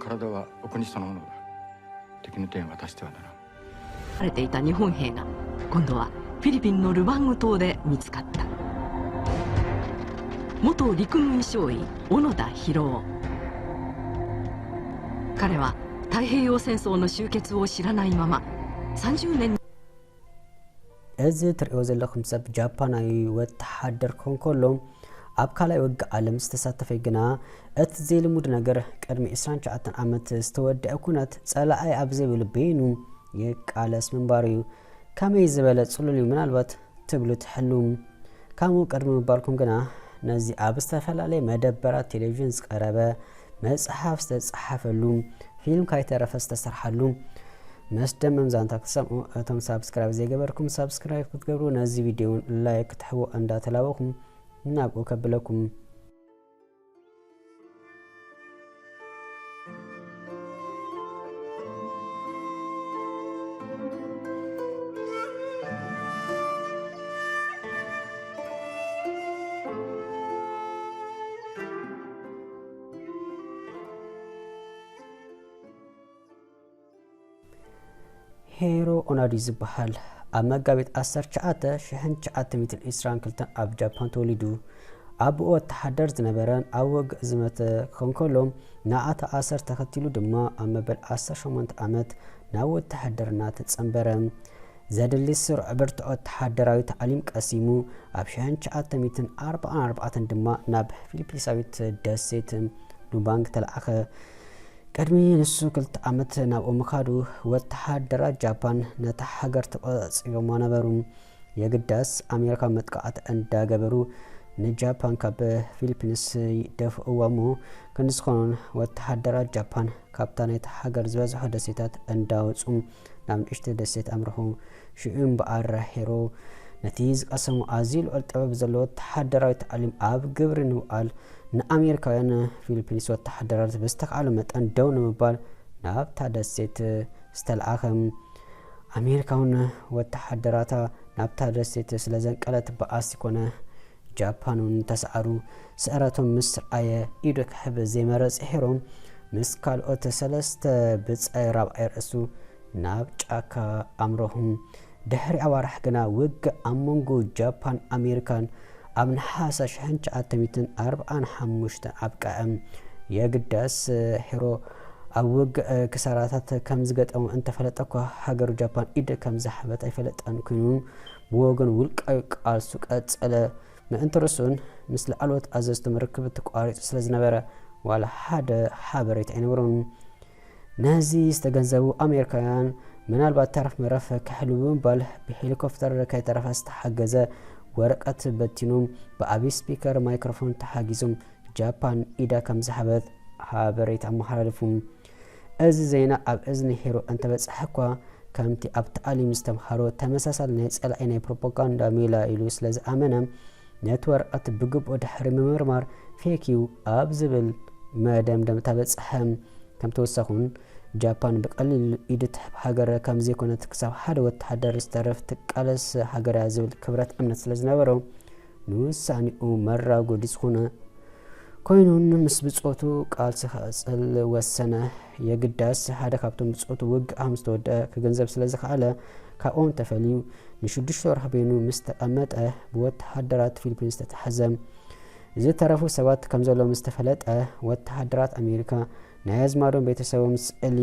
体はお国そのものだ。敵の手に渡してはならん。れていた日本兵が今度はフィリピンのルバング島で見つかった。元陸軍少尉小野田博夫。彼は太平洋戦争の終結を知らないまま30年 እዚ ትርእዮ ዘለኹም ሰብ ጃፓናዊ ወተሓደር ክኾን ከሎ ኣብ ካልኣይ ውግእ ዓለም ዝተሳተፈ ግና እቲ ዘይልሙድ ነገር ቅድሚ ዕስራን ትሽዓተን ዓመት ዝተወደአ ኩናት ጸላኣይ ኣብ ዘይብሉ በይኑ ይቃለስ ምንባሩ እዩ። ከመይ ዝበለ ጽሉል እዩ ምናልባት ትብሉ ትሕሉ። ከምኡ ቅድሚ ምባልኩም ግና ነዚ ኣብ ዝተፈላለየ መደበራት ቴሌቪዥን ዝቀረበ መጽሓፍ ዝተጻሓፈሉ ፊልም ካይተረፈ ዝተሰርሓሉ መስደመም ዛንታ ክትሰምዑ እቶም ሳብስክራይብ ዘይገበርኩም ሳብስክራይብ ክትገብሩ ነዚ ቪድዮ እውን ላይክ ክትሕዎ እንዳተላበኹም ናብኡ ከብለኩም። ሄሮ ኦናዲ ዝበሃል ኣብ መጋቢት ዓሰርተ ትሽዓተ ሽሕን ትሽዓተ ሚእትን ዕስራን ክልተን ኣብ ጃፓን ተወሊዱ። ኣቦኡ ወተሓደር ዝነበረን ኣብ ውግእ ዝመተ ክኸውን ከሎ ንኣታ ኣሰር ተኸቲሉ ድማ ኣብ መበል ዓሰርተ ሸሞንተ ዓመት ናብ ውትሕድርና ተጸንበረ። ዘድሊ ስሩዕ ብርቱዕ ወተሓደራዊ ታዕሊም ቀሲሙ ኣብ ሽሕን ትሽዓተ ሚእትን ኣርባዓን ኣርባዕተን ድማ ናብ ፊሊፒንሳዊት ደሴት ሉባንግ ተለኣኸ። ቅድሚ ንሱ ክልተ ዓመት ናብኡ ምኻዱ ወተሓደራት ጃፓን ነታ ሃገር ተቖጻጺሮማ ነበሩ። የግዳስ ኣሜሪካ መጥቃዕቲ እንዳገበሩ ንጃፓን ካብ ፊሊፒንስ ደፍእዋ እሞ ክንዲ ዝኾኑን ወተሓደራት ጃፓን ካብታ ናይታ ሃገር ዝበዝሖ ደሴታት እንዳወጹ ናብ ንእሽቶ ደሴት ኣምርሑ። ሽዑ እምበኣር ሄሮ ነቲ ዝቐሰሞ ኣዝዩ ልዑል ጥበብ ዘለዎ ወተሓደራዊ ታዕሊም ኣብ ግብሪ ንምውዓል ንኣሜሪካውያን ፊሊፒንስ ወተሓደራት ብዝተኻእሎ መጠን ደው ንምባል ናብታ ደሴት ዝተለኣኸ። ኣሜሪካውን ወተሓደራታ ናብታ ደሴት ስለ ዘንቀለት ባኣሲ ኮነ ጃፓን እውን ተሰዓሩ። ስዕረቶም ምስ ረኣየ ኢዱ ክሕብ ዘይመረጸ ሄሮ ምስ ካልኦት ሰለስተ ብጻይ ራብዓይ ርእሱ ናብ ጫካ ኣምረኹ። ድሕሪ ኣዋርሕ ግና ውግእ ኣብ መንጎ ጃፓን ኣሜሪካን ኣብ ነሓሰ ሽሕን ትሽዓተ ሚእትን ኣርባዓን ሓሙሽተን ኣብቅዐ። የግዳስ ሄሮ ኣብ ውግእ ክሳራታት ከም ዝገጠሙ እንተፈለጠ እኳ ሃገሩ ጃፓን ኢድ ከም ዝሃበት ኣይፈለጠን ኮይኑ ብወገን ውልቃዊ ቃልሱ ቀጸለ። ምእንቲ ርእሱን ምስ ላዕለዎት ኣዘዝቶም ርክብ ተቋሪጹ ስለ ዝነበረ ዋላ ሓደ ሓበሬታ ኣይነበሮን። ነዚ ዝተገንዘቡ ኣሜሪካውያን ምናልባት ተረፍ መረፍ ክሕልው ብምባል ብሄሊኮፕተር ከይተረፈ ዝተሓገዘ ወረቀት በቲኑ ብዓብዪ ስፒከር ማይክሮፎን ተሓጊዞም ጃፓን ኢዳ ከም ዝሃበት ሓበሬታ ኣመሓላልፉ። እዚ ዜና ኣብ እዝኒ ሄሮ እንተበጽሐ እኳ ከምቲ ኣብ ታዕሊም ዝተምሃሮ ተመሳሳሊ ናይ ጸላኢ ናይ ፕሮፓጋንዳ ሜላ ኢሉ ስለ ዝኣመነ ነቲ ወረቐት ብግቡእ ድሕሪ ምምርማር ፌክ እዩ ኣብ ዝብል መደምደምታ በጽሐ። ከም ተወሳኹን ጃፓን ብቐሊል ኢድ ትሕብ ሃገር ከም ዘይኮነት ክሳብ ሓደ ወተሃደር ዝተርፍ ትቃለስ ሃገር እያ ዝብል ክብረት እምነት ስለ ዝነበሮ ንውሳኔኡ መራጎዲ ዝኾነ ኮይኑን ምስ ብጾቱ ቃልሲ ክቕጽል ወሰነ። የግዳስ ሓደ ካብቶም ብጾቱ ውግእ ምስ ተወደአ ክግንዘብ ስለ ዝኸኣለ ካብኦም ተፈልዩ ንሽዱሽተ ወርሒ በይኑ ምስ ተቐመጠ ብወተሃደራት ፊሊፒንስ ተታሕዘ። ዝተረፉ ሰባት ከም ዘለዉ ምስ ተፈለጠ ወተሃደራት ኣሜሪካ ናይ ኣዝማዶም ቤተሰቦም ስእሊ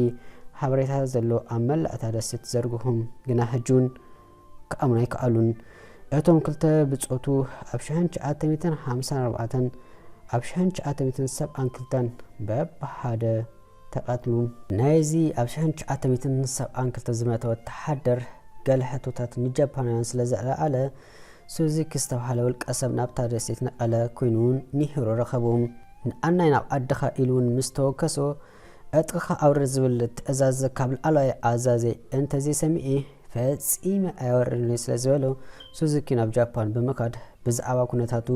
ሓበሬታ ዘሎ ኣብ መላእ እታ ደሴት ዘርግሑ ግና ሕጂ እውን ክኣምኑ ኣይከኣሉን። እቶም ክልተ ብጾቱ ኣብ ሽሕን ትሽዓተ ሚእትን ሓምሳን ኣርባዕተን ኣብ ሽሕን ትሽዓተ ሚእትን ሰብዓን ክልተን በብሓደ ተቐትሉ። ናይዚ ኣብ ሽሕን ትሽዓተ ሚእትን ሰብዓን ክልተ ዝመተ ወተሓደር ገለ ሕቶታት ንጃፓናውያን ስለ ዘልዓለ ሱዙኪ ዝተባህለ ውልቀ ሰብ ናብታ ደሴት ነቐለ ኮይኑ እውን ንሂሮ ረኸቦ። ንኣናይ ናብ ዓድኻ ኢሉ እውን ምስ ተወከሶ ዕጥቕኻ ኣውርድ ዝብል ትእዛዝ ካብ ላዕለዋይ ኣዛዘይ እንተዘይሰሚዐ ፈጺመ ኣየወርድን እየ ስለ ዝበሎ ሱዙኪ ናብ ጃፓን ብምኻድ ብዛዕባ ኩነታቱ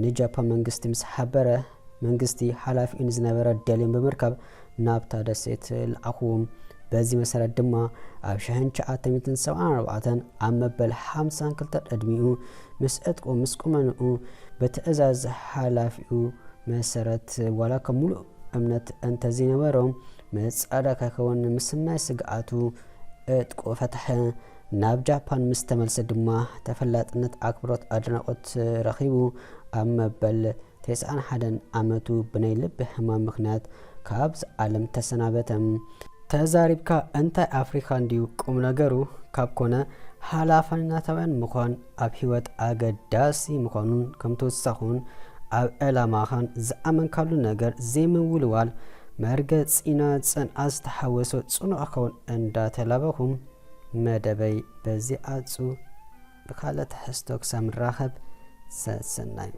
ንጃፓን መንግስቲ ምስ ሓበረ መንግስቲ ሓላፊኡ ንዝነበረ ደልዮን ብምርካብ ናብታ ደሴት ለኣኽዎ። በዚ መሰረት ድማ ኣብ ሽሕን ትሽዓተ ሚእትን ሰብዓን ኣርባዕተን ኣብ መበል ሓምሳን ክልተን ዕድሚኡ ምስ ዕጥቁ ምስ ቁመንኡ ብትእዛዝ ሓላፊኡ መሰረት ዋላ ከም ሙሉእ እምነት እንተዘይነበሮ መጻዳ ከይከውን ምስናይ ስግኣቱ ዕጥቁ ፈተሐ። ናብ ጃፓን ምስ ተመልሰ ድማ ተፈላጥነት፣ ኣክብሮት፣ ኣድናቖት ረኺቡ ኣብ መበል ተስዓን ሓደን ዓመቱ ብናይ ልቢ ሕማም ምኽንያት ካብዚ ዓለም ተሰናበተ። ተዛሪብካ እንታይ ኣፍሪካ እንድዩ ቁም ነገሩ። ካብ ኮነ ሓላፍነታውያን ምዃን ኣብ ህይወት ኣገዳሲ ምዃኑን ከም ተወሳኹን ኣብ ዕላማኻን ዝኣመንካሉ ነገር ዘይምውልዋል፣ መርገጺና ጽንዓት ዝተሓወሶ ጽኑዕ ክኸውን እንዳተላበኹም መደበይ በዚ ኣጹ። ብካልእ ትሕዝቶ ክሳብ ንራኸብ ሰሰናዩ።